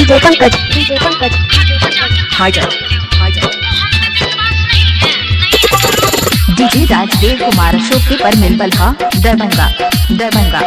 DJ Pankaj, DJ Pankaj, Haider, Haider. DJ Rajdev Kumar Ashok per मिलबलहा, Darbhanga, Darbhanga.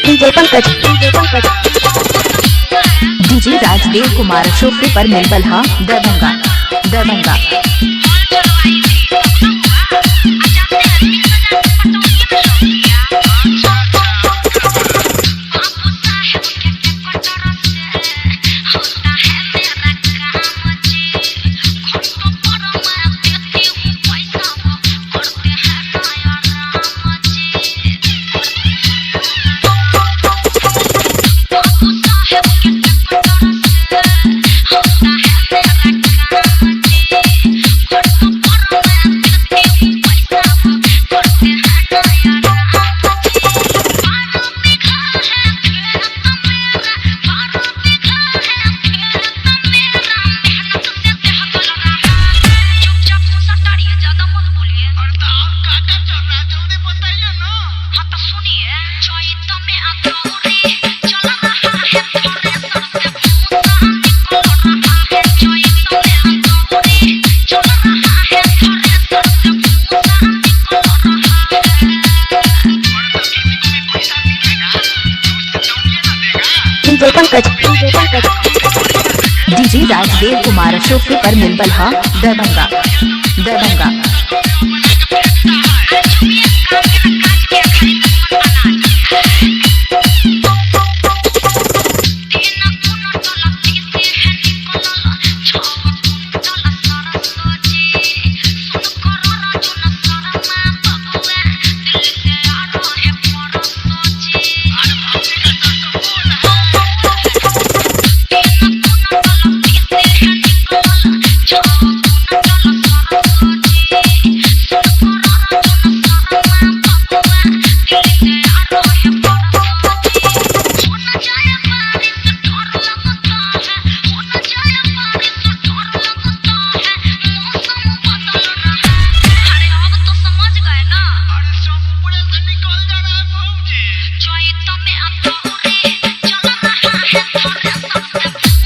DJ Pankaj, DJ Pankaj, DJ Rajdev Kumar Ashok per मिलबलहा, Darbhanga, Darbhanga. DJ Pankaj, DJ Pankaj, DJ Rajdev Kumar Ashok per मिलबलहा, Darbhanga, Darbhanga.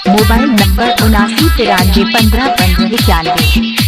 Mobile number 79 93 15 15 91।